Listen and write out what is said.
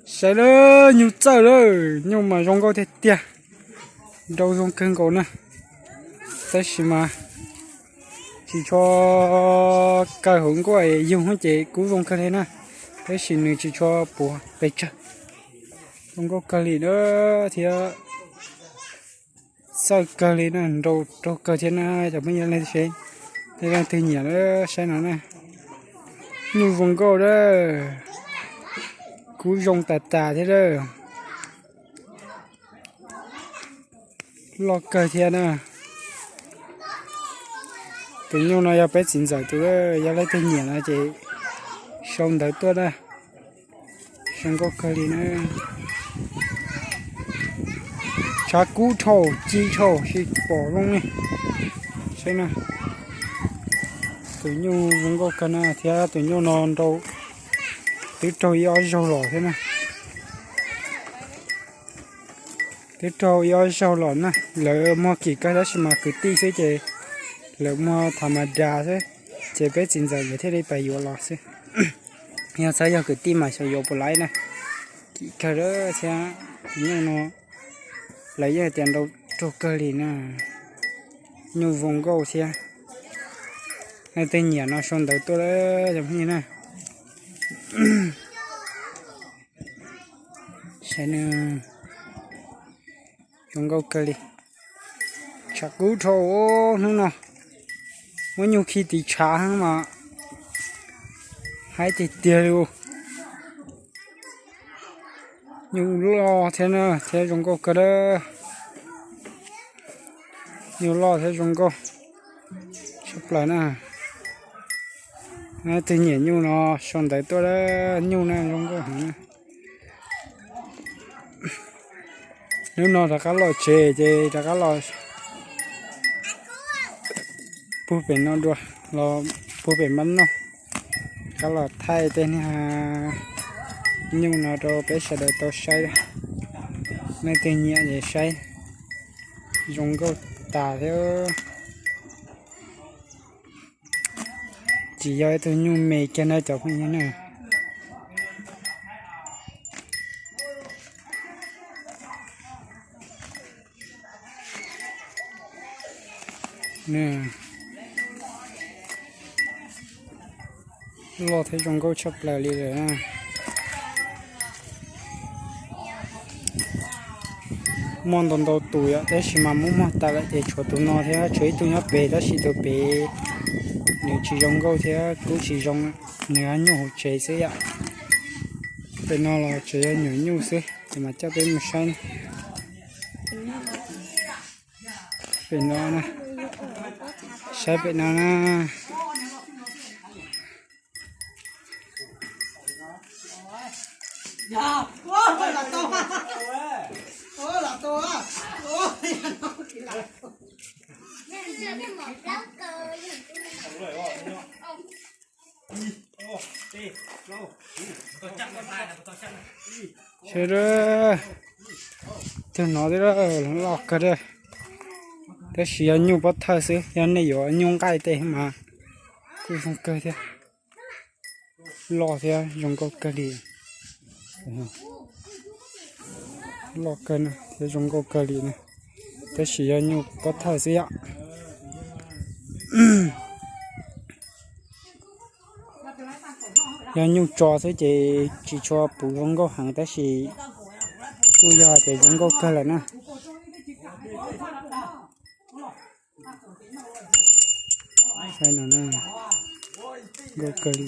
Saib lawm, nyuj txawj lawm, nyuj mas zoo nkauj tiag tiag, nrau zoo kawg nkaus na. Tab sis mas tsis tshua kaw hauv nkuaj yug ces kuj zoo kawg li na, tab sis nws tsis tshua puv pes tsawg. Zoo nkauj kawg li na, thiab txawj kawg li na, nrau raug kawg thiab na cov phooj ywg. Leej twg nyiam na, saib no na, nyuj zoo nkauj na, kub zoo tas tas thiab lawm, loj kawg thiab na. Tus nyuj no yog peb txiv ntxawm tus, yog leej twg nyiam no ces sau ntawv tuaj na. Zoo nkauj kawg li na. Tshav kub dhau ci dhau tsis pom zoo li. Saib na, tus nyuj zoo nkauj kawg na, thiab tus nyuj no nrau, twb raug ib ob zaug los thiab na. Twb raug ib ob zaug los na, lawv muag kim kawg tab sis mas kwv tij xwb ces lawv muag tham mas das xwb, ces peb txiv ntxawm nkawd thiaj li pais yuav los xwb. Yog txhob yog kwv tij mas xyov yuav puas laib na. Kim kawg thiab, tus nyuj no lawv yeej tias nrau raug kawg li na, nyuj zoo nkauj thiab. Leej twg nyiam no sau ntawv tuaj cov phooj ywg na. Saib nws zoo nkauj kawg li. Tshav kub dhau hnub no, muab nyuj khi tiv tshav mas haib tiag tiag li. Nyuj loj thiab na, thiab zoo nkauj kawg na. Nyuj loj thiab zoo nkauj tshaj plaws na. Leej twg nyiam nyuj no sau ntawv tuaj, nyuj na zoo nkauj heev na. Hnub no rov qab los tsev ces rov qab los puag pem no dua, los puag pem npab noj, rov qab los thaij tej niag nyuj no rau peb sawv daws tau saib. Leej twg nyiam ces saib, zoo nkauj tas thiab. Tsis yog ib tug nyuj me kiag na cov phooj ywg na. Loj thiab zoo nkauj tshaj plaws li lawm. Muaj ntau ntau tus yom, tab sis mas muab muag tas lawm ces tshuav tus no thiab, tshuav ib tug nyob pem tab sis tus pem nws tsis zoo nkauj thiab kuj tsis zoo, nws nyuj hauv tsev xwb yom. Pem no los tsev yog nyuam nyuj xwb ces mas coj peb mus saib. Pem no na, saib pem no na. Sawv daws, tus no twb loj kawg, tab sis yog nyuj pob thawj xwb, yog nej yuav nyuj nqaij tej mas kuj zoo kawg thiab. Loj thiab zoo nkauj kawg li. Loj kawg thiab zoo nkauj kawg li na, tab sis yog nyuj pob thawj xwb yom. Yog nyuj tso xwb ces tsis tshua puv zoo nkauj heev tab sis kuj yog tias zoo nkauj kawg lawm na. Saib no na, nkauj kawg li.